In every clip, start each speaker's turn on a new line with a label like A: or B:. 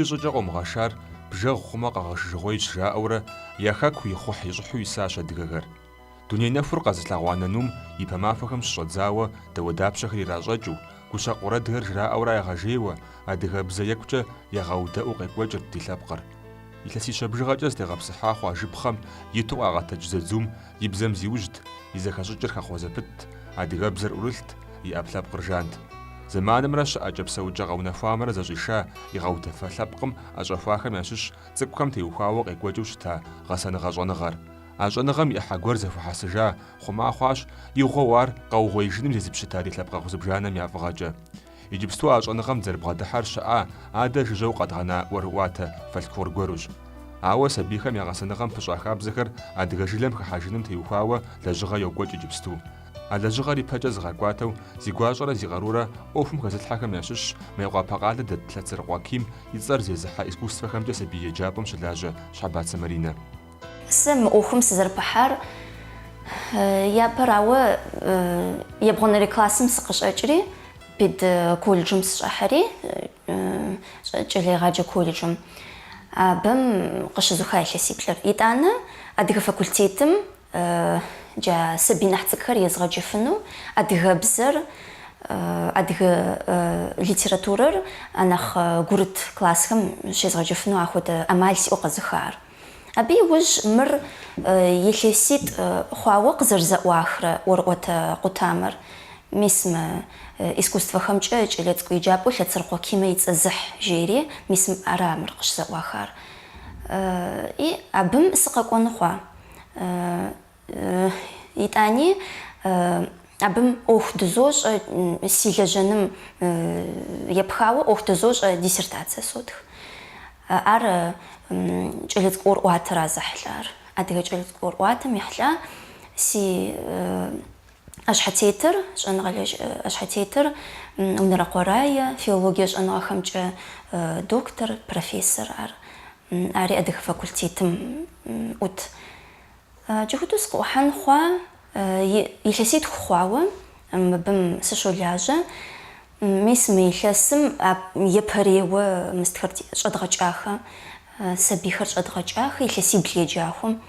A: Чыщӏэкӏэ къомыгъэшар бжэгъу хъумэ къэгъэшыжыгъуейщ, жаӏэурэ я хэку ихъухь-ищӏыхьу исащ адыгэхэр. Дуней нэхур къэзылъэгъуа нанум и пэ махуэхэм щыщӏэдзауэ дауэдапщэхэр иращӏэкӏыу, гущэкъу уэрэдхэр жраӏэурэ ягъэжейуэ, адыгэбзэ екӏукӏэ ягъэудэӏуу къекӏуэкӏырт ди лъэпкъыр. Илъэсищэ бжыгъэкӏэ зытегъэпсыхьа хъуа жыпхъэм иту къагъэтэдж дзадзум и бзэм зиужьт, и зэхэщӏыкӏыр хэхъуэ зэпытт, адыгэбзэр ӏурылът, и ӏэпкълъэпкъыр жант. Зэманымрэ щыӏэкӏэ-псэукӏэ къэунэхуамрэ зэщӏиша, игъэудэфа лъэпкъым ӏэщӏэхуахэм ящыщ цӏыкӏухэм теухуауэ къекӏуэкӏыу щыта гъэсэныгъэ щӏэныгъэр. А щӏэныгъэм и ӏыхьэ гуэр зэхуэхьэсыжа, хъума хъуащ, игъуэу ар къэугъуеижыным зезыпщыта ди лъэпкъэгъу зыбжанэм я фӏыгъэкӏэ. Иджыпсту а щӏэныгъэм дызэрыбгъэдыхьэр щыӏа, адэ жыжьэу къэдгъэна ӏуэрыӏуатэ фольклор гуэрущ. Ауэ сабийхэм я гъэсэныгъэм пыщӏа хабзэхэр адыгэ жылэм хыхьэжыным теухуауэ лэжьыгъэ йокӏуэкӏ иджыпсту. А лэжьыгъэр ипэкӏэ зыгъэкӏуатэу зи гуащӏэрэ зи къарурэ ӏуэхум хэзылъхьэхэм ящыщщ Мейкъуапэ къалэ дэт Лъэцэрыкъуэ Ким и цӏэр зезыхьэ искусствэхэмкӏэ сабий еджапӏэм щылажьэ Щхьэбацэ Маринэ.
B: Сэ мы ӏуэхум сызэрыпыхьар япэрауэ ебгъуанэрей классым сыкъыщӏэкӏри, педколледжым сыщӏэхьэри, кӏэлэегъаджэ колледжым, абым къыщызуха илъэсиплӏыр. Итӏанэ адыгэ факультетым джа сабий нэхъ цӏыкӏухэр езгъэджыфыну адыгэбзэр, адыгэ литературэр а нэхъ гурыт классхэм щезгъэджыфыну ахуэдэ ӏэмал сиӏэу къэзухар. Абы иужь мыр илъэситӏ хъуауэ къызэрызэӏуахрэ ӏуэрыӏуэтэ къутамэр, мис мы искусствэхэмкӏэ кӏэлэцӏыкӏу еджапӏэу Лъэцэрыкъуэ Кимэ и цӏэ зыхь жери, мис ара мыр къыщызэӏуахар. И абым сыкъэкӏуэну хъуа. Итӏани абым ӏуэху дызощӏэ, си лэжьэным епхауэ ӏуэху дызощӏэ, диссертацэ сотх. Ар кӏэлэцӏыкӏу ӏуэрыӏуатэра зэхьылӏар. Адыгэ кӏэлэцӏыкӏу ӏуэрыӏуатэм ехьэлӏа си ӏэщхьэтетыр, щӏэныгъэлэжь ӏэщхьэтетыр Унэрэкъуэ Рае, филологие щӏэныгъэхэмкӏэ доктор, профессор ар. Ари адыгэ факультетым ӏут. Джыхуэдэу сыкъыӏухьэн хъуа, илъэситху хъуауэ мыбым сыщолажьэ. Мис мы илъэсым япэрейуэ мыстхэр щӏэдгъэкӏахэ, сабийхэр щӏэдгъэкӏахэ, илъэсибл еджахуэм.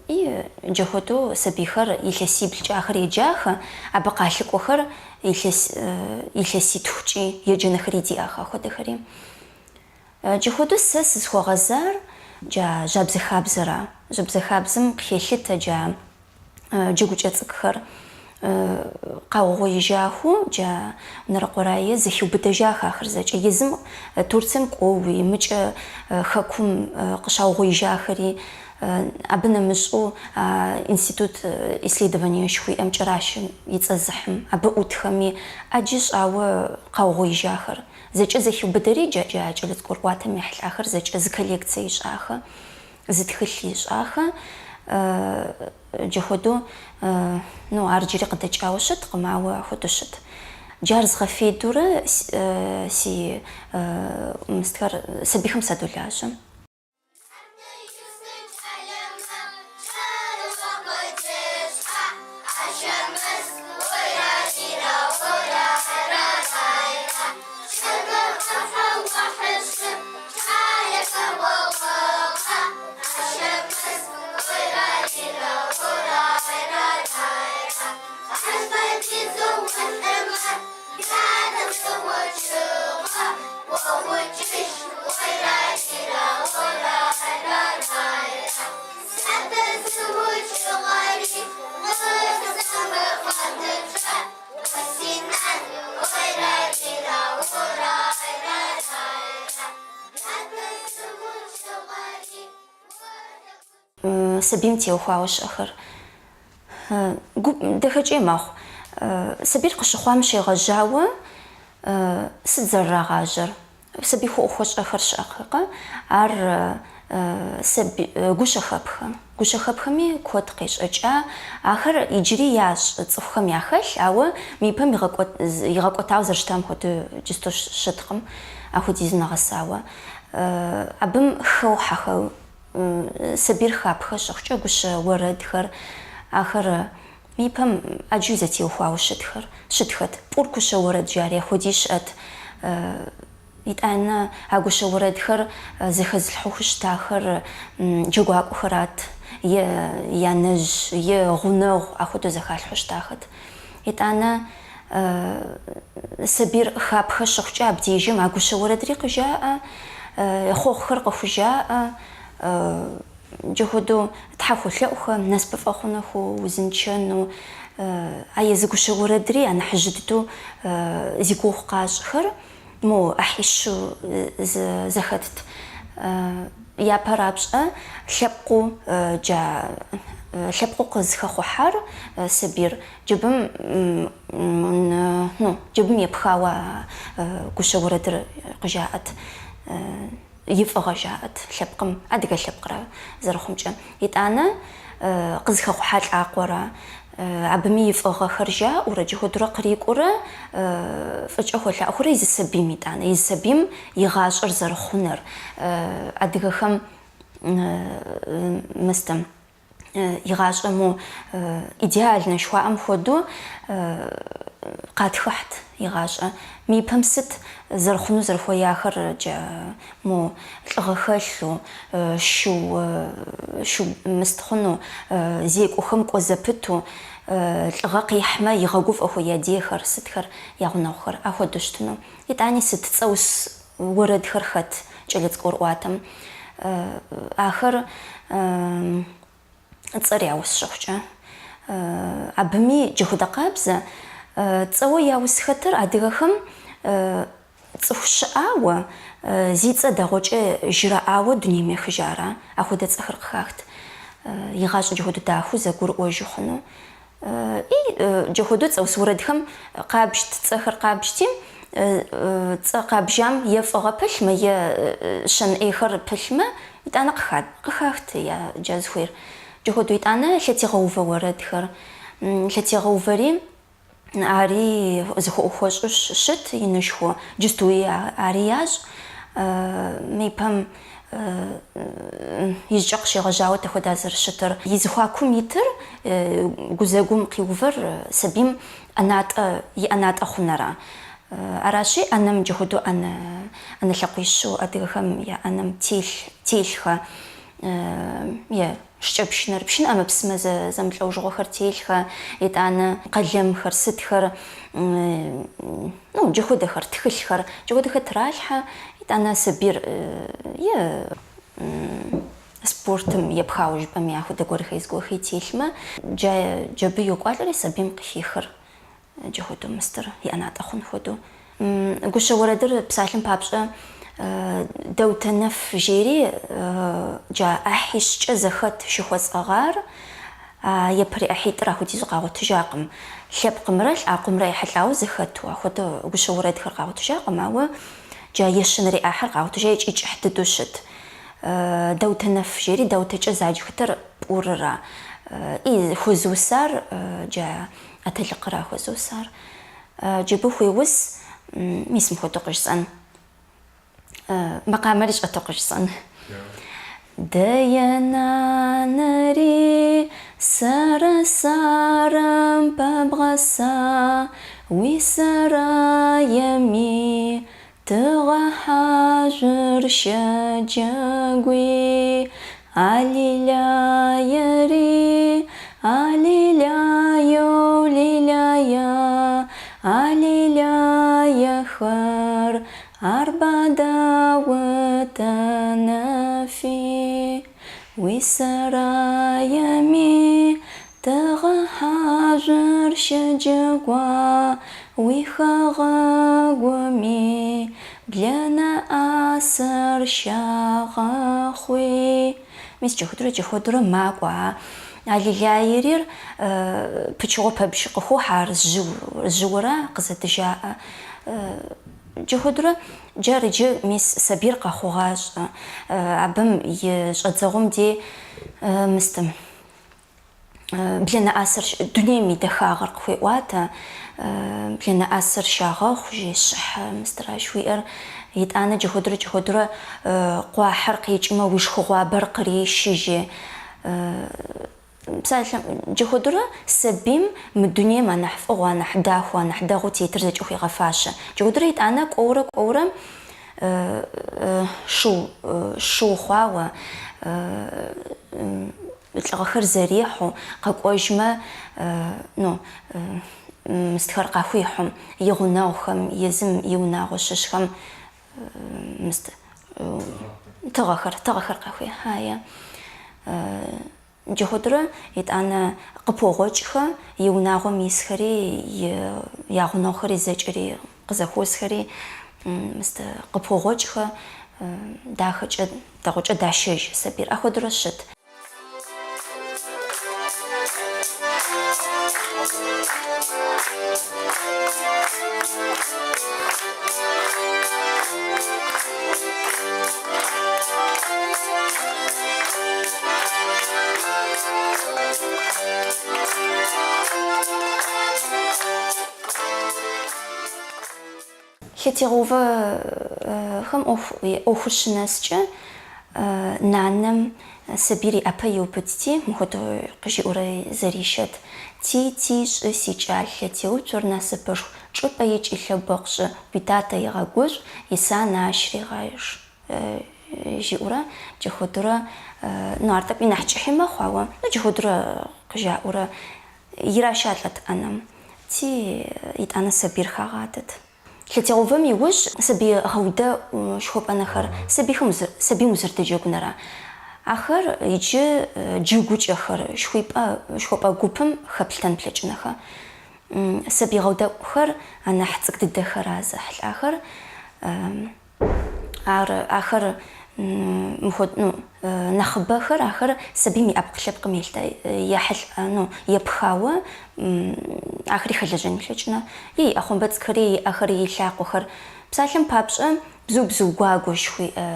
B: И джэхуэдэу сабийхэр илъэсиблкӏэ ахэр еджахэ, абы къалъыкӏуэхэр илъэс илъэситхукӏи еджэнэхэри диӏахэ ахуэдэхэри. Джэхуэдэу сэ сызыхуэгъэзар джа жьабзэ хабзэра. Жьабзэ хабзэм къыхелъытэ джа джэгукӏэ цӏыкӏухэр къаугъуеижаху, джа Унэрэкъуэ Рае зэхиубыдэжахэ ахэр зэкӏэ. Езым Турцием кӏуэуи, мыкӏэ хэкум къыщаугъуеижахэри, абы нэмыщӏу институт исследование жыхуиӏэм Кӏэрашэм и цӏэ зыхьым, абы ӏутхэми ӏэджи щӏауэ къаугъуеижахэр. Зэкӏэ зэхиубыдэри, джа кӏэлэцӏыкӏу ӏуэрыӏуатэм ехьэлӏахэр зэкӏэ зы коллекцэ ищӏахэ, зы тхылъ ищӏахэ, джэхуэдэу, ну, ар иджыри къыдэкӏауэ щыткъым, ауэ ахуэдэу щыт. Джар згъэфедурэ си мыстхэр сабийхэм садолажьэ. Сабийм теухуауэ щыӏэхэр дахэкӏей мэхъу. Сабийр къыщыхъуам щегъэжьауэ сыт зэрырагъажьэр? Сабий хуэӏухуэщӏэхэр щыӏэкъэ? Ар сабий гущэхэпхэ. Гущэхэпхэми куэд къещӏэкӏа. Ахэр иджыри ящӏ цӏыхухэм яхэлъ, ауэ мы ипэм игъэкӏуэтауэ зэрыщытам хуэдэу иджысту щыткъым, ахуэдизу нэгъэсауэ. Абым хохьэхэ сабийр хапхэ щыхъукӏэ гущэ уэрэдхэр, ахэр ипэм ӏэджэу зэтеухуауэ щытхэр, щытхэт. Пӏур гущэ уэрэд жари ахуэди щыӏэт. Итӏанэ а гущэ уэрэдхэр зэхэзылъхьэу хущытахэр джэгуакӏуэхэрат, е я нэжь, е гъунэгъу ахуэдэу зэхалъхьэу щытахэт. Итӏанэ сабийр хапхэ щыхъукӏэ абдежым а гущэ уэрэдри къыжаӏэ, хъуэхъухэр къыхужаӏэ, Джэхуэдэу Тхьэ хуолъэӏухэ, насыпыфӏэ хъунэхэу, узыншэну. А езы гущэ уэрэдри а нэхъ жьы дыдэу зи гугъу къащӏхэр мо ӏыхьищу зэхэтт. Япэрапщӏэ лъэпкъыу джа лъэпкъыу къызыхэхъухьар сабийр джыбым ну джыбым епхауэ гущэ уэрэдыр къыжаӏэт. И фӏыгъэ жаӏэт лъэпкъым, адыгэ лъэпкъра зэрыхъумкӏэ. Итӏанэ къызыхэхъухьа лӏакъуэра, абыми и фӏыгъэхэр жаӏэурэ, джэхуэдурэ кърикӏуурэ фӏыкӏэ хуэлъаӏуэхурэ езы сабийм итӏанэ, езы сабийм и гъащӏэр зэрыхъуныр, адыгэхэм мыстым. И гъащӏэ мо идеальнэ жыхуаӏэм хуэдэу къатхыхьт и гъащӏэ. Мы ипэм сыт зэрыхъуну зэрыхуеяхэр мо лӏыгъэ хэлъу, шу шу мыст хъуну, зекӏуэхэм кӏуэ зэпыту, лӏыгъэ къихьмэ игъэгуфӏэхуэ я дейхэр, сытхэр, я гъунэгъухэр ахуэдэу щытыну. Итӏани сыт цӏэус Уэрэдхэр хэт кӏэлэцӏыкӏу ӏуэрыӏуатэм. Ахэр цӏэр яус щыхъукӏэ. Абыми джэхудэ къабзэ цӏэуэ яусхэтыр адыгэхэм цӏыху щыӏауэ, зи цӏэ дэгъуэкӏэ жраӏауэ дунейм ехыжара, ахуэдэ цӏэхэр къыхахт. И гъащӏэ джэхуэдэу дахэу зэгурыӏуэжу хъуну. И джэхуэдэу цӏэус уэрэдхэм къабжт, цӏэхэр къабжти, цӏэ къабжам е фӏыгъэ пылъмэ, е щэн ӏейхэр пылъмэ, итӏанэ къыхахт я джа зыхуейр. Джэхуэдэу итӏанэ лъэтегъэувэ уэрэдхэр. Лъэтегъэувэри ари зы хуэӏухуэщӏу щыт инышхуэ, джыстуи ари ящӏ. Мы ипэм ижькӏэ къыщегъэжьауэ тэхуэда зэрыщытыр. И зэхуакум итыр гузэгум къиувэр сабийм ӏэнатӏэ, и ӏэнатӏэ хъунэра. Аращи, ӏэнэм джэхуэдэу ӏэнэ, ӏэнэ лъакъуищу адыгэхэм я ӏэнэм телъ, телъхэ е шыкӏэпшынэр, пшынэ ӏэмэпсымэ зэмылӏэужьыгъуэхэр телъхэ, итӏанэ къалэмхэр, сытхэр, ну, джэхуэдэхэр, тхылъхэр, джэхуэдэхэр тралъхьэ, итӏанэ сабийр е спортым епхауэ жыпӏэми, ахуэдэ гуэрхэри зыгуэрхэри телъмэ, джабы йокӏуалӏэри сабийм къыхихыр. Джэхуэдэу мыстыр и ӏэнатӏэ хъун хуэдэу. Гущэ уэрэдыр псалъэм папщӏэ Даутэ Нэф жери джа ӏыхьищкӏэ зэхэт жыхуэсӏэгъар, а япэрей ӏыхьитӏыр ахуэдизу къагъуэтыжакъым. Лъэпкъымрэ лӏакъуэмрэ ехьэлӏауэ зэхэту ахуэдэ гущэ уэрэдхэр къагъуэтыжакъым, ауэ джа ещанэрей ӏыхьэр къагъуэтыжа икӏи кӏыхь дыдэу щыт. Даутэ Нэф жери Даутэкӏэ заджхэтэр пӏурыра. И хуэзыусар джа Атэлыкъыра хуэзыусар. Джыбы хуеус, мис мыхуэдэу къыжысӏэн. Макъамэри щӏэту къыжысӏэн. Дэе нанэри сэрэ сарэм пэбгъэса уи сэраеми Тыгъэ хьажъур щэджэгуи, Алиляери, алиляеу лиляя, Алиляехэр, арба Даутэ Нэфи, Уи сэраеми Тыгъэ хьажъур щэджэгуа уи хэгъэгуми, Блэнэ ӏасэр щагъэхъуи. Мис джэхуэдурэ джэхуэдурэ макӏуэ а алиляерир пычыгъуэ пэбж къыхохьэ ар жьыуэрэ къызэдыжаӏэ. Джэхуэдурэ джар иджы мис сабийр къэхъугъащӏэ абым и щӏэдзэгъум дей мыстым. Бланэ ӏасэр дунейм и дахагъэр къыхуеӏуатэ, бланэ ӏасэр щагъэхъу, жи щыхь мыстыра жыхуиӏэр. Итӏанэ джэхуэдурэ джэхуэдурэ къуахьыр къикӏмэ, уи шхыгъуабэр къреши, жи. Псалъэм, джэхуэдурэ сабийм мы дунейм анэхь фӏыгъуэ, анэхь дахэу, анэхь дэгъуэу тетыр зэкӏэ хуегъэфащэ. Джэхуэдурэ итӏанэ кӏуэурэ кӏуэурэ. шу шу хъуауэ, лӏыгъэхэр зэрихьу, къэкӏуэжмэ, ну, мыстхэр къахуихьу, и гъунэгъухэм, езым и унагъуэ щыщхэм мыст тыгъэхэр, тыгъэхэр къахуехьа, е. Джыхуэдурэ итӏанэ къыпогъуэкӏхэ, и унагъуэм исхэри, и я гъунэгъухэри зэкӏэри къызэхуосхэри, мыст къыпогъуэкӏхэ, дахэкӏэ, дэгъуэкӏэ дашэж сабийр. Ахуэдурэ щыт. Лъэтегъэувэхэм ӏуэхур щынэскӏэ, нанэм сабийр и ӏэпэ иубыдти, мыхуэдэу къыжиӏэурэ зэришэт, Ти, ти, шӏы, си кӏал, лъэтеуцор насыпышху, чӏыпӏэ икӏи лъэбэкъу шӏы, уитатэ егъэгушӏу, исанэ ащ регъэш. Жиӏэурэ, джыхуэдурэ, ну, ар тӏэкӏуи нэхъ кӏыхьи мэхъу, ауэ, ну, джыхуэдурэ къыжаӏэурэ ирашалӏэт ӏэнэм. Ти, итӏанэ сабийр хагъадэт. Лъэтегъэувэм иужь сабий гъэудэӏу жыхуэпӏэнэхэр, сабийхэм сабийм узэрыдэджэгунэра. Ахэр иджы джэгукӏэхэр жыхуипӏэ, жыхуэпӏэ гупым хэплъытэн плъэкӏынэхэ. Сабий гъэудэӏухэр а нэхъ цӏыкӏу дыдэхэра зэхьэлӏахэр. Ар, ахэр мыхуэд, ну, нэхъыбэхэр ахэр сабийм и ӏэпкълъэпкъым елъта, ехьэлӏ, ну, епхауэ ахэри хэлэжьэн илъэкӏынэ. Е и ӏэхъуамбэ цӏыкӏухэр, е и ӏэхэр, е и лъакъуэхэр. Псалъэм папщӏэ, бзу-бзу гуагуэ жыхуиӏэ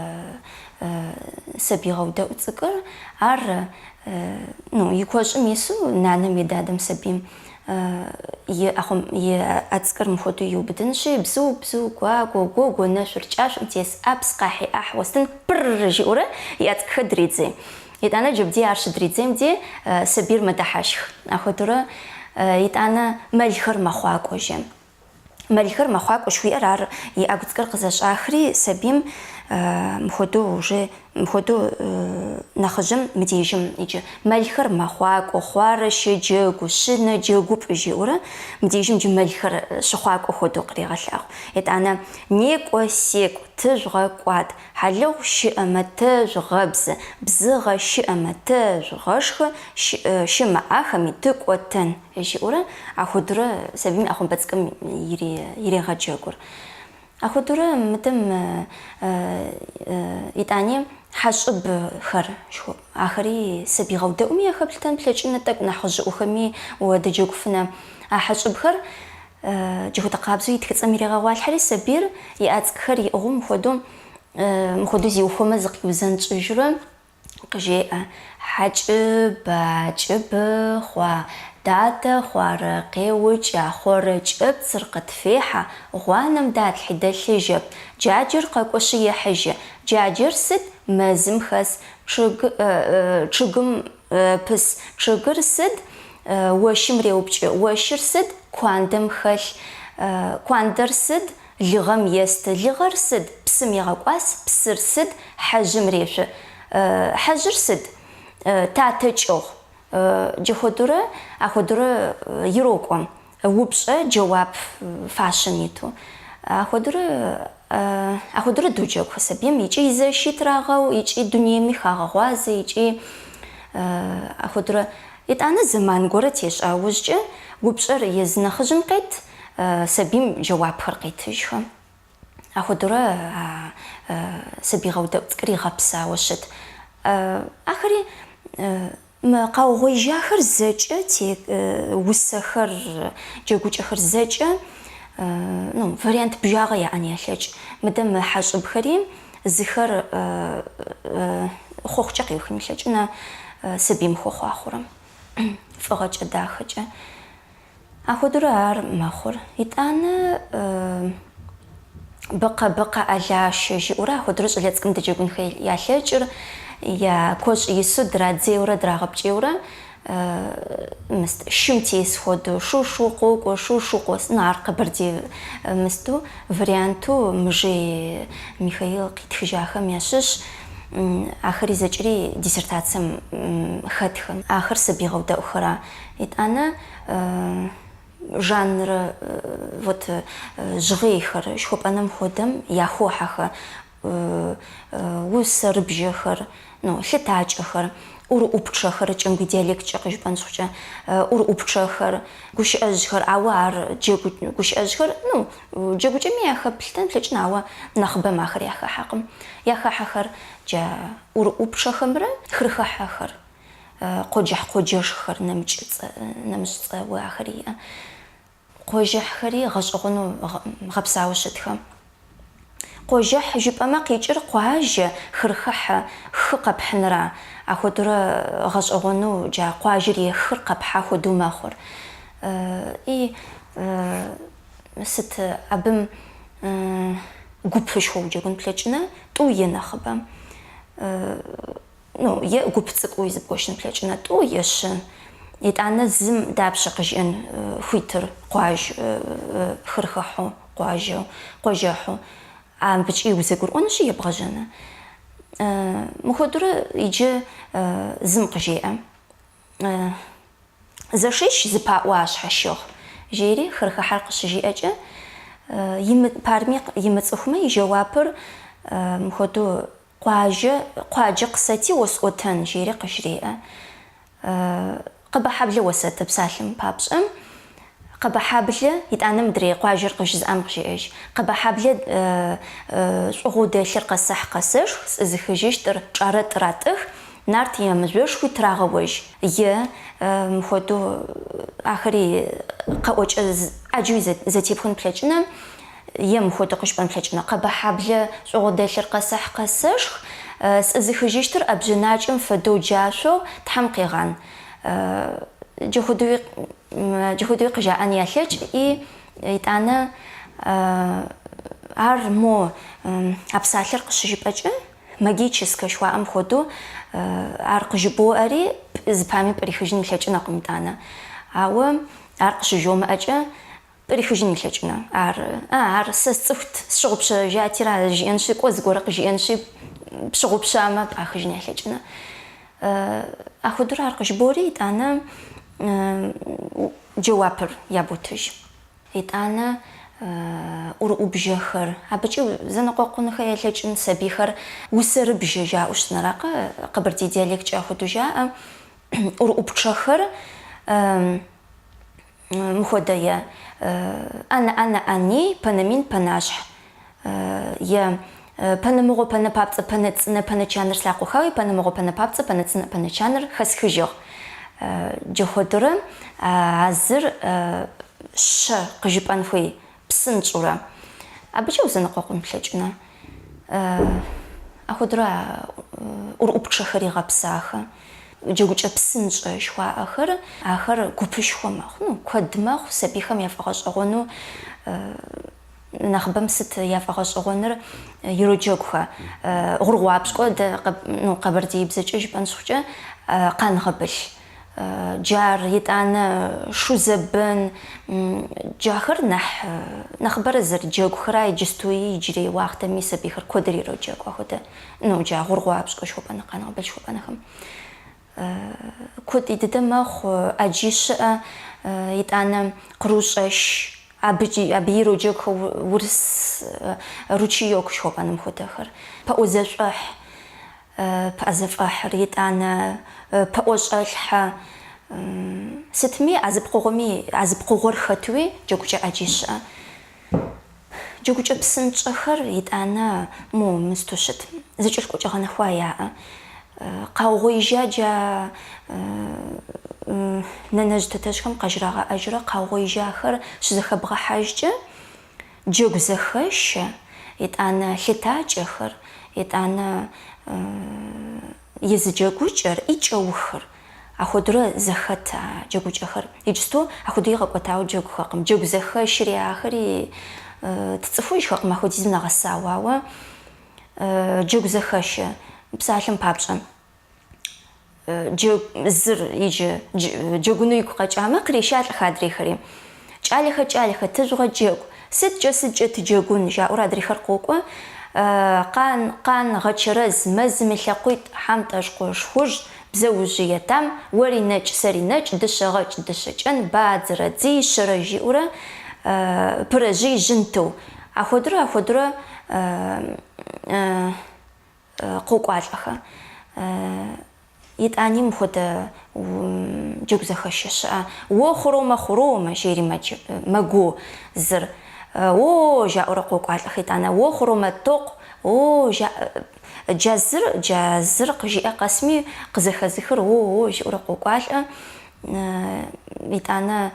B: сабий гъэудэӏу цӏыкӏур, ар, ну, и куэщӏым ису нанэм е дадэм сабийм И ӏэхъуэм и ӏэ цӏыкӏур мыхуэдэу иубыдынщи, бзу, бзу, гуагуэ, гуэгуэ, нэшъур кӏашъом тес, ӏапс, къахьи, ӏахь, уэстын, пырр жиӏэурэ и ӏэ цӏыкӏухэр дредзей. Итӏанэ джэбдей ар щыдридзейм де сабийр мэдыхьэшх. Ахуэдэурэ итӏанэ мэлхэр мэхъуакӏуэ же. Мэлхэр мэхъуакӏуэ жыхуиӏэр ар и ӏэгу цӏыкӏур къызэщӏахри, сабийм мыхуэдэу уже мыхуэдэу нэхъыжьым мыдежым иджы мэлхэр мэхъуакӏуэ, хуарэ щэджэгу, шъынэ джэгупӏ жиӏэурэ мыдежым иджы мэлхэр щыхъуакӏуэ хуэдэу кърегъэлъагъу. Итӏанэ некӏо, секӏу, тыжъугъэкӏуат, хьалыгъу щыӏэмэ, тэжъугъэбзы, бзыгъэ щыӏэмэ, тэжъугъэшхы, щымыӏахэми тыкӏотэн. Жиӏэурэ, ахуэдурэ сабийм и ӏэхъуамбэ цӏыкӏум ирегъэджэгур. Ахуэдурэ мыдэм итӏани хьэщӏыбхэр, ахэри сабий гъэудэӏуми яхэплъытэн плъэкӏынэ, тӏэкӏу нэхъыжьыӏуэхэми уадэджэгуфынэ. А хьэщӏыбхэр джыхуэдэ къабзэу и тхыцӏэм ирегъэгъуалъхьэри, сабийр и ӏэ цӏыкӏухэр иӏыгъыу мыхуэдэу мыхуэдэу зиухуэмэ зыкъиузэнщӏыжурэ, Къыжеӏэ, Хьэкӏыба, кӏыбы хъуа, дадэ хуарэ къеукӏа, хъорэ кӏэпцыр къытфехьэ, гъуанэм далъхьи дэлъыжьэп, джаджэр къэкӏошъы ехьыжьы, джаджэр сыд, мэзым хэс, чъыг чъыгым пыс, чъыгыр сыд, ощым реупкӏы, ощыр сыд, куандэм хэлъ, куандэр сыд, Лыгъэм есты. Лыгъэр сыд? Псым егъэкӏуас. Псыр сыд? Хьэжъым решъу. Хьэжъыр сыд? Татэ кӏыгъу. Джэхуэдурэ, ахуэдурэ ирокӏуэ. Упщӏэ, джэуап фащэм иту. Ахуэдурэ, ахуэдурэ доджэгу сабийм икӏи и зэши трагъэу, икӏи дунейми хагъэгъуазэ, икӏи ахуэдурэ. Итӏанэ зэман гуэрэ тещӏа ужькӏэ упщӏэр езы нэхъыжьым къет, Сабийм джэуапхэр къетыжхэ. Ахуэдурэ а сабий гъэудэӏу цӏыкӏури гъэпсауэ щыт. Ахэри мы къаугъуеижахэр зэкӏэ те усэхэр, джэгукӏэхэр зэкӏэ ну, вариант бжагъэ яӏэн ялъэкӏ. Мыдэ мы хьэщӏыбхэри зыхэр хъуэхъукӏэ къиухын илъэкӏынэ сабийм хуэхъуахъуэрэ фӏыгъэкӏэ, дахэкӏэ. Ахуэдурэ ар мэхъур. Итӏанэ быкъэ, быкъэ алащэ жиӏэурэ ахуэдурэ щӏалэ цӏыкӏум дэджэгунхэ ялъэкӏыр, я куэщӏ ису драдзейурэ драгъэпкӏейурэ. Мыст, шым тес хуэдэу, шу шу къокӏуэ, шу шу къос, ну ар къэбэрдей мысту варианту Мыжей Михаил къитхыжахэм ящыщ, ахэри зэкӏри диссертацэм хэтхэм. Ахэр сабий гъэудэӏухэра. Итӏанэ жанр вот жьгъейхэр, жыхуэпӏэным хуэдэм яхохьэхэ. Усэрыбжэхэр, ну, лъытакӏэхэр, ӏурыӏупчъэхэр, кӏэмгуей диалекткӏэ къыжыпӏэн щхъукӏэ, ӏурыӏупчъэхэр, гущыӏэжьхэр, ауэ ар джэгу, гущыӏэжьхэр, ну, джэгукӏэми яхэплъытэн плъэкӏын, ауэ нэхъыбэм ахэр яхэхьэкъым. Яхэхьэхэр джа ӏурыӏупчъэхэмрэ хырыхыхьэхэр, къоджэхь-къоджэшххэр, нэмыкӏ цӏэ, нэмыщӏ цӏэуэ ахэри иӏэ. Къуажэхьхэри гъэщӏэгъуэну гъэпсауэ щытхэ. Къуажэхь жыпӏэмэ къикӏыр къуажэ, хырыхыхьэ, хы къэпхьыныра. Ахуэдурэ гъэщӏэгъуэну джа къуажэр е хыр къэпхьа хуэдэу мэхъур. И сыт абым гупышхуэ уджэгун плъэкӏынэ, тӏу е нэхъыбэ. Ну, е гуп цӏыкӏууи зыбгуэшын плъэкӏынэ, тӏу е щы. Итӏанэ зым дапщэ къыжиӏэн хуитыр къуаж хырыхыхьу, къуажэу, къуажэхьу. Абыкӏи узэгурыӏуэнущи ебгъэжьэнэ. Мыхуэдурэ иджы зым къыжеӏэ. Зэшищ зы паӏо ашъхьэщыгъ, жери хырыхыхьэр къыщыжиӏэкӏэ, парми имыцӏыхумэ и жэуапыр мыхуэдэу Къуажэ, къуаджэ къысэти осӏотэн, жери къыжреӏэ. Къэбэхьэблэ осэты псалъэм папщӏэ. Къэбэхьэблэ, итӏанэ мыдрей къуажэр къыжызыӏам къыжеӏэж. Къэбэхьэблэ шӏугъэу дэлъыр къэсэхь къэсэшх, сӏызыхыжьыщтыр чӏарэ тӏыратӏых, нарт ямыжъошхуи тырагъэожь. Е мыхуэдэу ахэри къэӏуэкӏэ ӏэджэуи зэтепхын плъэкӏынэ. Е мыхуэдэу къыжыпӏэн плъэкӏынэ, Къэбэхьэблэ шӏугъэу дэлъыр къэсэхь къэсэшх, сӏызыхыжьыщтыр ӏэбжъэнакӏэм фэдэу джашъоу Тхьэм къегъан. Джахуэдэуи джахуэдэуи къыжаӏэн ялъэкӏ и итӏанэ ар мо а псалъэр къыщыжыпӏэкӏэ магическэ жыхуаӏэм хуэдэу ар къыжыбоӏэри зыпами пӏырихыжын илъэкӏынэкъым итӏанэ. Ауэ ар къыщыжомыӏэкӏэ Пӏырихыжын илъэкӏынэ. Ар, а, ар сэ сцӏыхут, сщыгъупщэжатира жиӏэнщи, кӏуэ зыгуэрэ къыжиӏэнщи, пщыгъупщамэ, пӏахыжын ялъэкӏынэ. Ахуэдурэ ар къыжыбори, итӏанэ джэуапыр яботыж. Итӏанэ ӏурыӏубжьэхэр, абыкӏи зэныкъуэкъунхэ ялъэкӏын сабийхэр усэрыбжьэ жаӏэу щытынэракъэ, къэбэрдей диалекткӏэ ахуэдэу жаӏэ. ӏурыӏупчъэхэр Мыхуэдэ е ӏэнэ ӏэнэ ӏэни, пэнэ мин пэнашъхь е пэнэ мыгъо пэнэ папцӏэ пэнэ цӏынэ пэнэ чаныр слъакъо хауи пэнэ мыгъо пэнэ папцӏэ пэнэ цӏынэ пэнэ чаныр хэсхыжьыгъ. Джахуэдурэ а зыр щэ къыжыпӏэн хуей псынщӏурэ. Абыкӏэ узэныкъуэкъун плъэкӏынэ. Ахуэдурэ ӏурыӏупчъэхэри гъэпсахэ. Джэгукӏэ псынщӏэ жыхуаӏэхэр, ахэр гупышхуэ мэхъу, ну, куэд мэхъу, сабийхэм яфӏэгъэщӏэгъуэну, нэхъыбэм сыт яфӏэгъэщӏэгъуэныр ироджэгухэ. Гъургъуапщкӏуэ дэ, ну, къэбэрдеибзэкӏэ жыпӏэн щхъукӏэ, къангъэбылъ. Джар, итӏанэ шу зэбэн, джахэр нэхъ нэхъыбэрэ зэрыджэгухэра иджыстуи иджырей уахътэми сабийхэр куэдыр ироджэгу ахуэдэ, ну, джа гъургъуапщкӏуэ жыхуэпӏэнэ, къангъэбылъ жыхуэпӏэнэхэм. Куэд дыдэ мэхъу, ӏэджи щыӏэ, итӏанэ кърущӏэш, абыкӏи, абы ироджэгухэ урыс ручеёк жыхуэпӏэным хуэдэхэр, пэӏуэзэшӏохь. Пыӏэзэфӏэхьыр, итӏанэ пэӏуэщӏэлъхьэ. Сытми, а зы пкъыгъуэми, а зы пкъыгъуэр хэтуи джэгукӏэ ӏэджи щыӏэ. Джэгукӏэ псынщӏэхэр, итӏанэ мо мысту щыт, зэкӏэлъыкӏуэкӏэ гъэнэхуа яӏэ. Къаугъуеижа джа нанэжь тэтэжьхэм къажрагъэӏэжурэ къаугъуеижахэр щызэхэбгъэхьэжкӏэ, Джэгу зэхэшэ, итӏанэ лъытакӏэхэр, итӏанэ езы джэгукӏэр и кӏэухыр. Ахуэдурэ зэхэт а джэгукӏэхэр. Иджысту ахуэдэу игъэкӏуэтауэ джэгухэкъым. Джэгу зэхэшри ахэри тцӏыхужхэкъым ахуэдизым нэгъэсауэ, ауэ джэгу зэхэшэ, псалъэм папщӏэ. Джэгу, зыр иджы джэгуну игу къэкӏамэ, кърешалӏэхэ адрейхэри. Кӏалэхэ, кӏалэхэ, тыжъугъэджэгу. Сыткӏэ, сыткӏэ тыджэгун, жаӏэурэ адрейхэр къокӏуэ. Къан, къан, гъэчэрэз, мэзым и лъакъуитӏ, хьэмтӏэшкъуш хужь, бзэужьые там, уэри нэкӏ, сэри нэкӏ, дыщэгъэкӏ, дыщэкӏэн, бадзэрэ дзищэрэ, жиӏэурэ пырэжъый жъынтыу. Ахуэдурэ, ахуэдурэ къокӏуалӏэхэ. Итӏани мыпхуэдэ джэгу зэхэшэ щыӏэ. Уо хъуромэ, хъуромэ, жери мэгуо зыр. О, жаӏэурэ къокӏуалӏэхэ итӏанэ. Уо хъуромэ, токъу, о, жаӏэ. Джа зыр, джа зыр къыжиӏэ къэсми, къызэхэзыхыр о, о, жиӏэурэ къокӏуалӏэ. Итӏанэ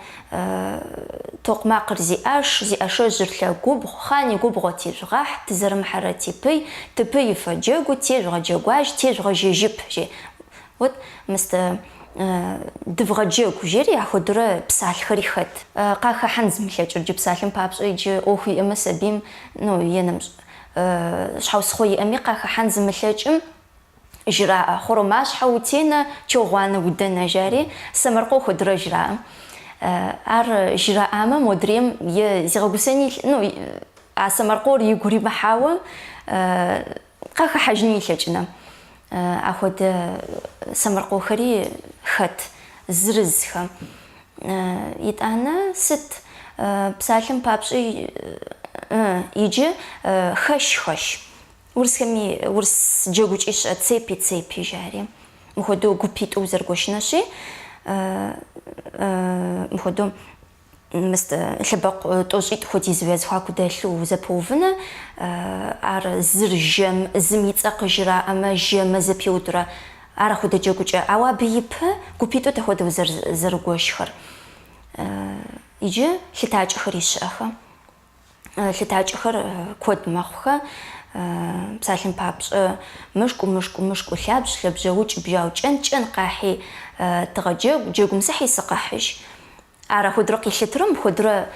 B: токъмакъыр зи ӏаш, зи ӏэшэжьыр лъэгубгъу, хъан и губгъуэ тижъугъахь, тызэрымыхьэрэ типый, типый фэджэгу, тежъугъэджэгуажь, тежъугъэжьэжьып, же. Вот мыст дывгъэджэгу, жери ахуэдурэ псалъэхэри хэт. Къахэхьэн зымылъэкӏыр иджы псалъэм папщӏэ иджы ӏуэху иӏэмэ сабийм, ну, е нэмыщӏ щхьэусыгъуэ иӏэми къахэхьэн зымылъэкӏым, Жраӏэ, хъуромащхьэ утенэ, чо гъуанэ удэнэ, жари, сэмэркъэу хуэдурэ жраӏэ. Ар жраӏамэ, модрейм е зигъэгусэни, ну, а сэмэркъэур игу иримыхьауэ къахэхьэжыни илъэкӏынэ. Ахуэдэ сэмэркъэухэри хэт зырызхэ. Итӏанэ сыт, псалъэм папщӏи, иджы хэщ-хэщ. Урысхэми урыс джэгукӏи щыӏэ цепи цепи жари. Мыхуэдэу гупитӏу узэрыгуэшынэщи, мыхуэдэу мыст лъэбакъу тӏощӏитӏ хуэдизу я зэхуаку дэлъу узэпэувынэ, ар зыр жэм, зым и цӏэ къыжраӏэмэ, жэмэ зэпиудурэ, ар ахуэдэ джэгукӏэ. Ауэ абы ипэ гупитӏут ахуэдэу зэрыгуэшхэр. Иджы лъытакӏэхэри щыӏэхэ. Лъытакӏэхэр куэд мэхъухэ, псалъэм папщӏэ, мышкӏу, мышкӏу, мышкӏу, лъабжь, лъабжьэукӏ, бжьау, кӏэн, кӏэн къахьи, тыгъэджэгу, джэгум сыхьи сыкъэхьыж. Ар ахуэдурэ къилъытурэ мыпхуэдурэ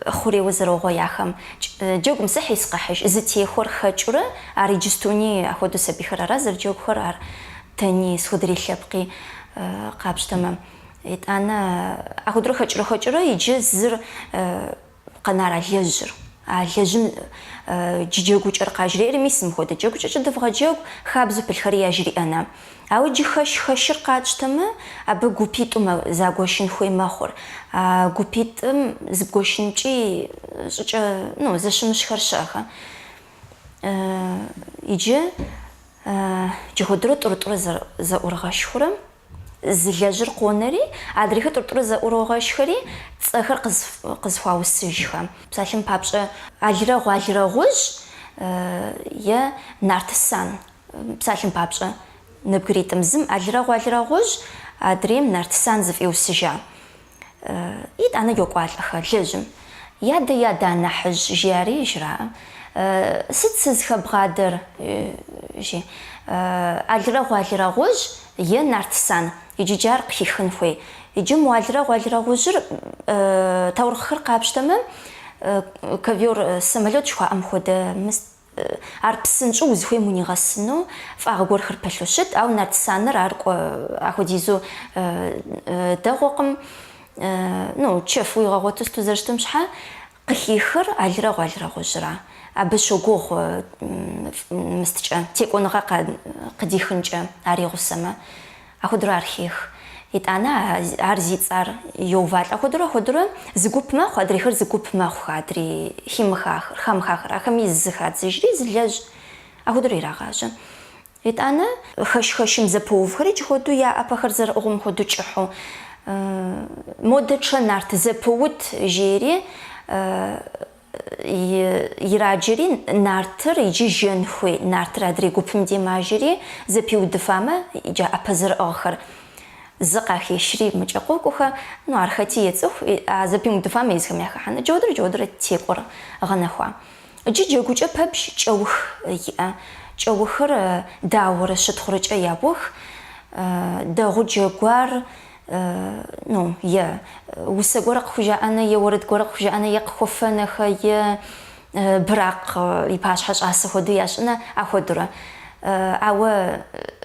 B: хъурейуэ зэрогъуеяхэм. Джэгум сыхьи сыкъэхьыж. Зытехуэр хэкӏыурэ, ар иджыстуни ахуэдэу сабийхэр ара зэрыджэгухэр, ар тэни схуэдэрей лъэпкъи къапщтэмэ. Итӏанэ ахуэдурэ хэкӏыурэ хэкӏыурэ иджы зыр Къэнар а лэжьыр. А лэжьым джы джэгукӏэр къажреӏэри, мис мыхуэдэ джэгукӏэкӏэ дывгъэджэгу, хабзэу пылъхэри яжриӏэнэ. Ауэ иджы хэщ-хэщыр къатщтэмэ, абы гупитӏу загуэшын хуей мэхъур. А гупитӏым зыбгуэшынкӏи щӏыкӏэ, ну, зэщымыщхэр щыӏэхэ. Иджы джыхуэдурэ тӏурытӏурэ зэӏурыгъэшхурэ. Зы лэжьыр къонэри, адрейхэр тӏурытӏурэ зэӏурогъэшхэри, цӏэхэр къызыхуаусыжхэ. Псалъэм папщӏэ, алрэгъу алрэгъужь е нартсан. Псалъэм папщӏэ, нэбгыритӏым зым алрэгъу алрэгъужь, адрейм нартсан зыфӏиусыжа. Итӏанэ йокӏуалӏэхэ лэжьым. Ядэ, ядэ, а нэхъыжь, жари жраӏэ. Сыт сызыхэбгъадэр, жи. Алрэгъу алрэгъужь е нартсан, иджы джар къыхихын хуей. Иджы мо алрэгъу алрэгъужьыр таурыхъхэр къапщтэмэ, ковер самолет жыхуаӏэм хуэдэ Ар псынщӏэу узыхуейм унигъэсыну фӏагъ гуэрхэр пылъу щыт, ауэ нартсаныр ар кӏуэ ахуэдизу дэгъуэкъым, ну, чэф уигъэгъуэту сыту зэрыщытым щхьэ, къыхихыр алрэгъу алрэгъужьра. Абы щогугъ мысткӏэ, текӏуэныгъэ къыдихынкӏэ ар игъусэмэ. Ахуэдурэ ар хех. Итӏанэ ар зи цӏэр йоувалӏэ. Ахуэдурэ, ахуэдурэ зы гуп мэхъу, адрейхэр зы гуп мэхъухэ, адрей химыхахэр, хамыхахэр. Ахэми зы хадзыжри, зы лэжь. Ахуэдурэ ирагъажьэ. Итӏанэ хэщ-хэщым зэпоувхэри иджы хуэдэу я ӏэпэхэр зэрыӏыгъыу мыхуэдэу кӏыхьу. Модэ чъэ нарт зэпыут жери Ираджэри, нартыр иджы жэн хуей. Нартыр адрей гупым дей мажэри, зэпиудыфамэ, иджы ӏэпэ зэрыӏыгъхэр зы къахешри, мыкӏэ къокӏуэхэ, ну, ар хэти ецӏыху, а зэпимыудыфамэ езыхэм яхыхьэнэ. Джодрэ джодрэ текӏуэр гъэнэхуа. Иджы джэгукӏэ пэбж кӏэух иӏэ. Кӏэухыр дауэрэ щытхъурэкӏэ яух, дэгъу джэгуар, ну, е усэ гуэрэ къыхужаӏэнэ, е уэрэд гуэрэ къыхужаӏэнэ, е къыхуэфэнэхэ, е быракъ и пащхьэ щӏасэ хуэдэу ящӏынэ, ахуэдурэ. Ауэ.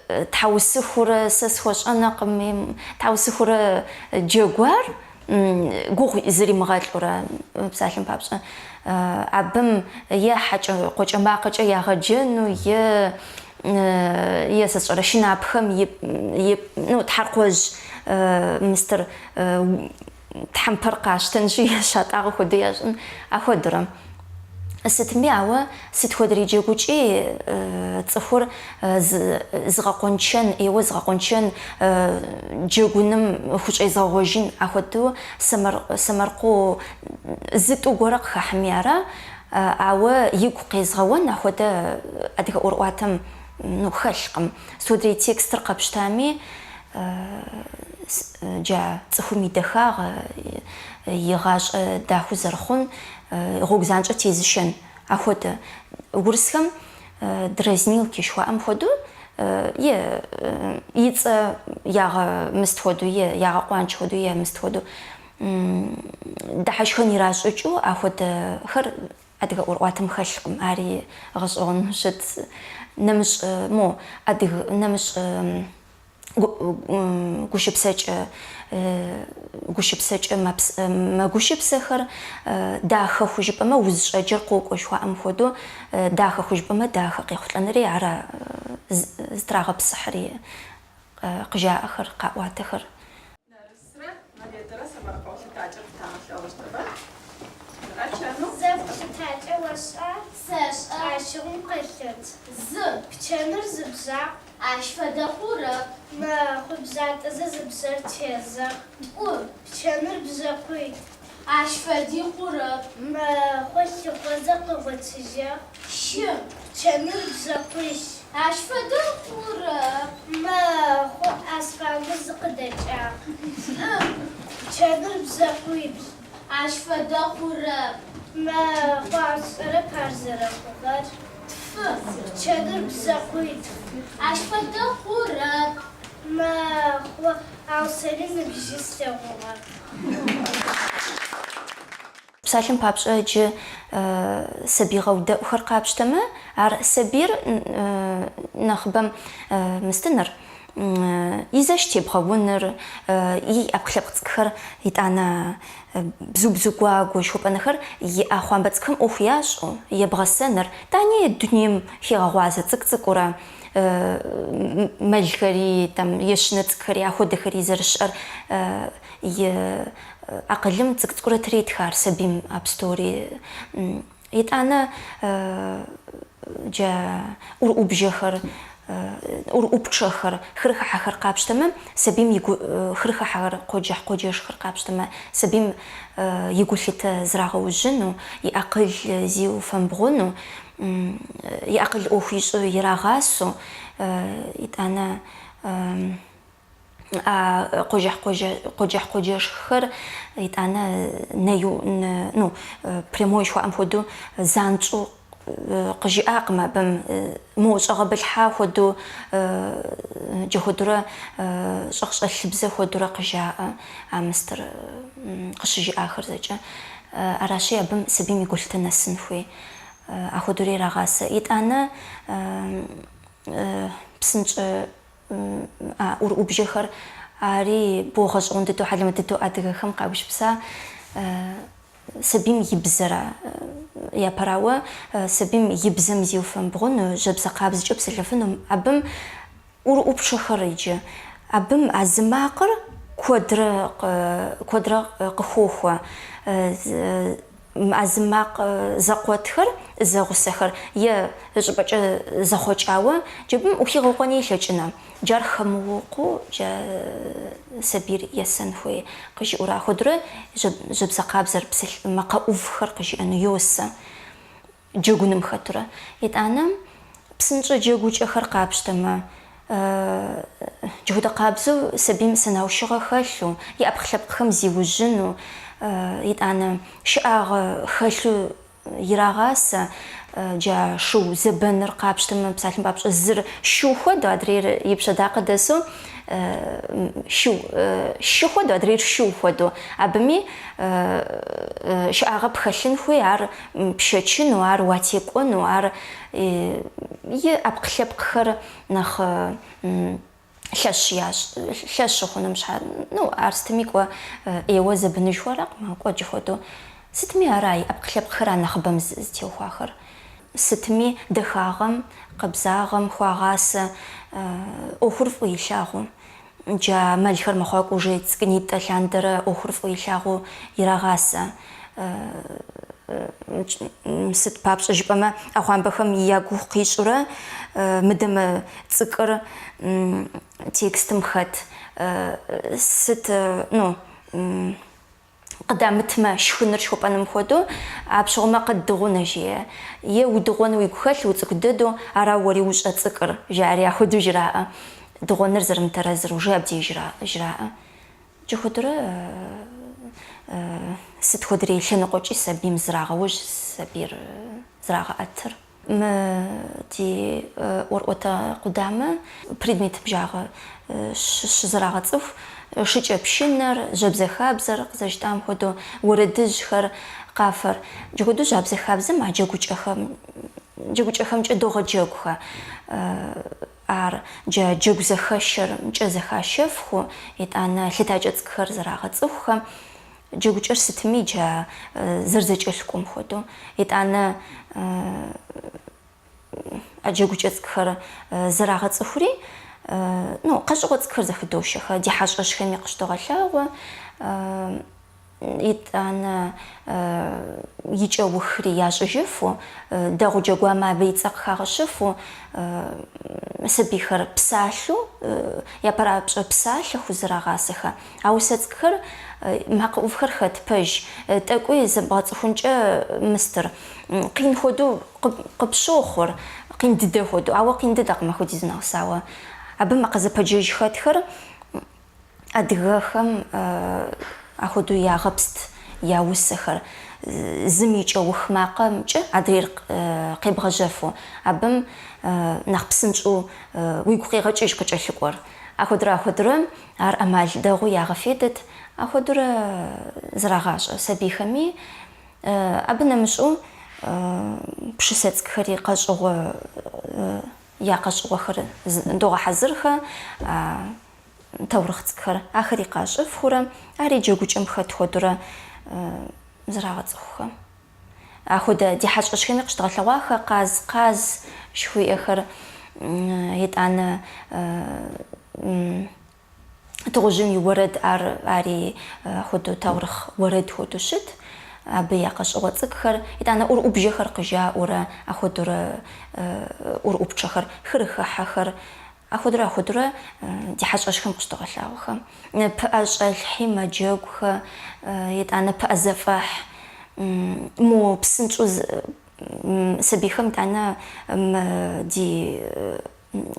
B: тхьэусыхурэ сэ схуэщӏэнэкъыми, тхьэусыхурэ джэгуар гугъу зримыгъэлӏурэ, псалъэм папщӏэ, абым е хьэкӏэ-кхъуэкӏэ макъэкӏэ ягъэджэну, е е сэ сщӏэрэ шынапхэм и и ну тхьэркъуэжь мыстыр тхьэмпэр къащтэнщи, щатӏагъэ хуэдэу ящӏын, ахуэдурэ. Сытми, ауэ сыт хуэдэрей джэгукӏи цӏыхур зыгъэкъуэншэн, ӏейуэ зыгъэкъуэншэн, джэгуным хущӏезыгъэгъуэжын ахуэдэу сэмэркъэу зы-тӏу гуэрэ къыхэхьми ара, ауэ игу къезгъэуэн ахуэдэ адыгэ ӏуэрыӏуатэм ну хэлъкъым. Сыт хуэдэрей текстыр къэпщтами, джа цӏыхум и дахагъэ, и гъащӏэ дахэу зэрыхъун, гъуэгу занщӏэ тезышэн ахуэдэ. Урысхэм дразнилки жыхуаӏэм хуэдэу е и цӏэ ягъэмыст хуэдэу, е ягъэкъуаншэ хуэдэу, е мыст хуэдэу дыхьэшхэн иращӏыкӏыу ахуэдэхэр адыгэ ӏуэрыӏуатэм хэлъкъым. Ари гъэщӏэгъуэну щыт. Нэмыщӏ мо адыгэ нэмыщӏ гущыпсэкӏэ гущыпсэкӏэ мэгущыпсэхэр дахэ хужыпӏэмэ узыщӏэджэр къокӏуэ жыхуаӏэм хуэдэу дахэ хужыпӏэмэ дахэ къехъулӏэнри ара зытрагъэпсыхьри къыжаӏэхэр, къаӏуатэхэр.
C: Нэрысрэ Мариетэрэ сэмэркъэу лъытакӏэр къытагъэлъэгъущтыгъэ. Ара чанэу?
D: Зэпкъ лъытакӏэ ошӏа?
E: Сэшӏэ.
D: Ащыгъум къэлъыт.
E: Зы.
D: Пчэныр зы бжьакъу.
E: Ащ фэдэ хъурэп.
D: Мэхъу, бжьатӏэзэ зы бжьэр тезэх.
E: Тӏу.
D: Пчэныр бжьэкъуитӏу.
E: Ащ фэди хъурэп.
D: Мэхъу, лъыхъозэ къыгъотыжьыгъ.
E: Щы.
D: Пчэныр бжьэкъуищ.
E: Ащ фэдэ хъурэп.
D: Мэхъу, Аслъанэ зы къыдэкӏагъ.
E: Плӏы.
D: Пчэныр бжьэкъуибл.
E: Ащ фэдэ хъурэп.
D: Мэхъу, ау сшӏэрэп ар зэрэхъугъэр.
E: Тфы.
D: Пчэныр бжьэкъуитф.
E: Ащ фэдэ хъурэп.
D: Мэхъу, ау сэри ныбжьи слъэгъугъэп.
B: Псалъэм папщӏэ иджы сабий гъэудэӏухэр къапщтэмэ, ар сабийр нэхъыбэм мыстыныр, и зэш тебгъэуныр, и ӏэпкълъэпкъ цӏыкӏухэр, итӏанэ бзу-бзу гуагуэ жыхуэпӏэнэхэр и ӏэхъуамбэ цӏыкӏухэм ӏуэху ящӏу, ебгъэсэныр, тӏани дунейм хегъэгъуазэ цӏыкӏу-цӏыкӏуурэ мэлхэри, там, е щынэ цӏыкӏухэри, ахуэдэхэри зэрыщыӏэр и акъылым цӏыкӏу-цӏыкӏурэ третхэ ар сабийм а псори. Итӏанэ джа ӏурыӏубжьэхэр, ӏурыӏупчъэхэр, хырыхыхьэхэр къапщтэмэ, сабийм и хырыхыхьэхэр, къуэджэхь къуэджэшхыр къапщтэмэ, сабийм и гулъытэ зрагъэужьыну, и акъыл зиуфэмбгъуну, и акъыл ӏуэху ищӏу ирагъасэу, итӏанэ А къуэджэхь къуэджэхь къуэджэшххэр итӏанэ нэю ну прямой жыхуаӏэм хуэдэу занщӏэу къыжиӏакъым абым мо щӏэгъэбылъхьа хуэдэу джэхуэдурэ щӏагъщӏэлъыбзэ хуэдурэ къыжаӏэ а мыстыр къыщыжиӏахэр зэкӏэ. Аращи абым сабийм и гулъытэ нэсын хуей. Ахуэдурэ ирагъасэ. Итӏанэ псынщӏэ А ӏурыӏубжьэхэр ари бо гъэщӏэгъуэн дыдэу, хьэлэмэт дыдэу адыгэхэм къагупсыса сабийм и бзэра. Япэрауэ, сабийм и бзэм зиуфэмбгъуну, жьэбзэ къабзэкӏэ псэлъэфыну, абым ӏурыӏупчъэхэр иджы. Абым а зы макъыр куэдрэ куэдрэ къыхохуэ. А зы макъ зэкъуэтхэр, зэгъусэхэр е щӏыпӏэкӏэ зэхъуэкӏауэ джабым ухигъэукъуэни илъэкӏынэ. Джар хэмыукъуэу джа сабийр есэн хуей къыжиӏэурэ ахуэдурэ жьэбзэ къабзэр псалъ макъэ ӏувхэр къыжиӏэну йосэ. Джэгуным хэтурэ. Итӏанэ псынщӏэ джэгукӏэхэр къапщтэмэ, джыхуэдэ къабзэу сабийм сэнаущыгъэ хэлъу, и ӏэпкълъэпкъхэм зиужьыну, итӏанэ шыӏагъэ хэлъу. ирагъасэ, джа шу зэбэныр къапщтэмэ, псалъэм папщӏэ, зыр шу хуэдэу, адрейр и пщэдакъэ дэсу, шу, шы хуэдэу, адрейр шу хуэдэу. Абыми щыӏагъэ пхэлъын хуей, ар пшэчыну, ар уатекӏуэну, ар и ӏэпкълъэпкъхэр нэхъ лъэщ ящӏ, лъэщ щыхъуным щхьэ, ну, ар сытми кӏуэ ӏейуэ зэбыныжхуэ аракъым, кӏуэ джы хуэдэу. Сытми ара и ӏэпкълъэпкъхэр а нэхъыбэм зытеухуахэр. Сытми дахагъэм, къабзагъэм хуагъасэ ӏуэхур фӏы илъагъуу. Джа мэлхэр мэхъуакӏуэ уже цӏыкӏунитӏэ лъандэрэ ӏуэхур фӏы илъагъуу ирагъасэ. Сыт папщӏэ жыпӏэмэ, ӏэхъуамбэхэм я гугъу къищӏурэ, мыдэ мы цӏыкӏыр текстым хэт, сыт, ну, къыдамытмэ, шхыныр жыхуэпӏэным хуэдэу, апщыгъумэ къыддыгъунэ, жеӏэ. Е удыгъуэн уигу хэлъ, уцӏыкӏу дэдэу, ара уэри ущӏэцӏыкӏыр, жари ахуэдэу жраӏэ. Дыгъуэныр зэрымытэрэзыр уже абдеж жраӏэ. Джыхуэдурэ сыт хуэдэрей лъэныкъуэкӏи сабийм зрагъэужь, сабийр зрагъэӏэтыр. Мы ди ӏуэрыӏуэтэ къудамэ предмет бжагъэ щызэрагъэцӏыху, шыкӏэпшынэр, жьабзэ хабзэр къызэрыжытӏам хуэдэу, уэрэдыжьхэр, къафэр. Джыхуэдэу жьабзэ хабзэм а джэгукӏэхэм, джэгукӏэхэмкӏэ догъэджэгухэ. Ар джа джэгу зэхэшэрмкӏэ зэхашэфху, итӏанэ лъытакӏэ цӏыкӏухэр зэрагъэцӏыхухэ, джэгукӏэр сытми джа зэрызэкӏэлъыкӏуэм хуэдэу, итӏанэ а джэгукӏэ цӏыкӏухэр зэрагъэцӏыхури, ну, къэщӏыгъуэ цӏыкӏухэр зэхыдошэхэ, ди хьэщӏэщхэми къыщыдогъэлъагъуэ. Итӏанэ и кӏэухри ящӏыжыфу, дэгъу джэгуамэ абы и цӏэ къыхагъэщыфу, сабийхэр псалъэу, япэрапщӏэ псалъэ хузэрагъасэхэ. А усэ цӏыкӏухэр макъ ӏувхэр хэт пэж, тӏэкӏуи зэбгъэцӏыхункӏэ мыстыр. Къин хуэдэу къыпщохъур, къин дыдэ хуэдэу, ауэ къин дыдэкъым апхуэдизу нэгъэсауэ. Абы макъзэпэджэж хэтхэр Адыгэхэм ахуэдэу ягъэпст я усэхэр, зым и кӏэух макъымкӏэ адрейр къебгъэжьэфу, абым нэхъ псынщӏэу уигу къегъэкӏыж къыкӏэлъыкӏуэр. Ахуэдурэ ахуэдурэ ар ӏэмал дэгъуэу ягъэфедэт, ахуэдурэ зрагъащӏэ сабийхэми. Абы нэмыщӏу пшысэ цӏыкӏхэри къэщӏыгъуэ я къэщӏыгъуэхэр догъэхьэзырхэ. Таурыхъ цӏыкӏухэр, ахэри къащӏыфхурэ, ари джэгукӏэм хэт хуэдурэ зэрагъэцӏыхухэ. Ахуэдэ ди хьэщӏэщхэми къыщыдгъэлъэгъуахэ къаз, къаз жыхуиӏэхэр, итӏанэ Тыгъужьым и уэрэд ар ари хуэдэу таурыхъ уэрэд хуэдэу щыт, абы я къэщӏыгъуэ цӏыкӏухэр, итӏанэ ӏурыӏубжэхэр къыжаӏэурэ, ахуэдурэ ӏурыӏупчъэхэр, хырыхыхьэхэр, Ахуэдурэ ахуэдурэ ди хьэщӏэщхэм къыщыдогъэлъагъуэхэ. Пыӏэ щӏэлъхьи мэджэгухэ, итӏанэ пыӏэ зэфӏэхь. Мо псынщӏэу сабийхэм итӏанэ мы ди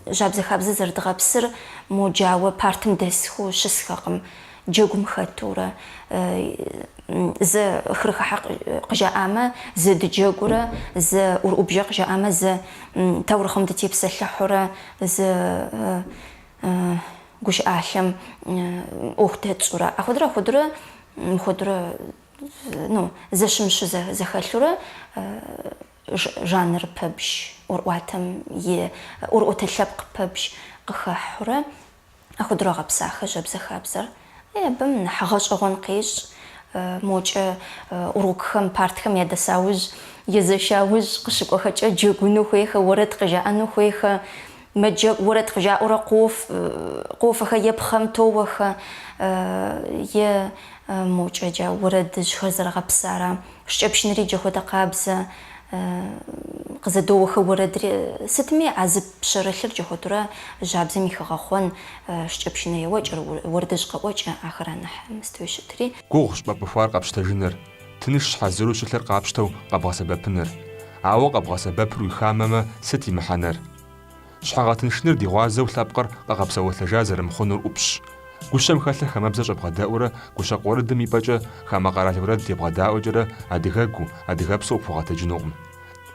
B: жьабзэ хабзэ зэрыдгъэпсыр мо джауэ партым дэсхэу щысхэкъым, джэгум хэтурэ. Зэ хырыхыхьэ къыжаӏамэ, зэ дыджэгурэ, зэ ӏурыӏубжэ къыжаӏамэ, зэ таурыхъым дытепсэлъыхьурэ, зэ гушыӏалъэм ӏуэху дэтщӏурэ. Ахуэдурэ ахуэдурэ мыхуэдурэ, ну, зэщымыщу зэхэлъурэ жанр пэбж, ӏуэрыӏуатэм и ӏуэрыӏуэтэ лъэпкъ пэбж къыхэхьурэ Ахуэдурэ гъэпсахэ жьабзэ хабзэр. Е абым нэхъ гъэщӏэгъуэн къещӏ, мокӏэ урокхэм, партхэм ядэса ужь, езэша ужь къыщыкӏуэхэкӏэ джэгуну хуейхэ, уэрэд къыжаӏэну хуейхэ, мэджэгу, уэрэд къыжаӏэурэ къоф, къофэхэ е пхъэм тоуэхэ, е мокӏэ джа уэрэдыжьхэр зэрыгъэпсара. Шыкӏэпшынэри джа хуэдэ къабзэ къызэдоуэхэ уэрэдри. Сытми а зы пщэрылъыр джа хуэдурэ жьабзэм и хэгъэхъуэн, шыкӏэпшынэ еуэкӏэр, уэрэдыжь къэӏуэкӏэ, ахэр анэхь мыстуи щытри.
A: Гугъущ пӏэпыхуар къэпщтэжыныр, тыншщ хьэзыру щылъыр къапщтэу къэбгъэсэбэпыныр. Ауэ къэбгъэсэбэпыр уи хамэмэ, сыт и мыхьэнэр? Щхьэгъэтыншыныр ди гъуазэу лъэпкъыр къэгъэпсэуэлъэжа зэрымыхъунур ӏупщӏщ. Гущэм хэлъыр хамэбзэ щӏэбгъэдэӏуурэ гущэкъу уэрэдым и пӏэкӏэ хамэ къэрал уэрэд ебгъэдаӏуэкӏэрэ адыгэгуу, адыгэпсэу упхуэгъэтэджынукъым.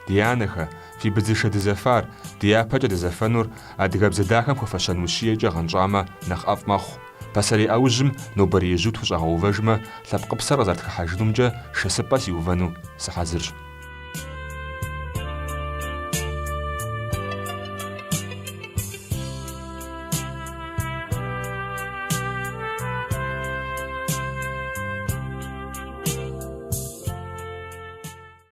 A: Ди анэхэ, фи быдзышэ дызэфар, ди япэкӏэ дызэфэнур адыгэбзэ дахэм хуэфэщэн ущиекӏэ гъэнщӏамэ нэхъ ӏэфӏ мэхъу. Пасэрей ӏэужьым нобэрей ежьу тхущӏэгъэувэжмэ, лъэпкъыпсэр къызэрытхыхьэжынумкӏэ шэсыпӏэ сиувэну сыхьэзырщ.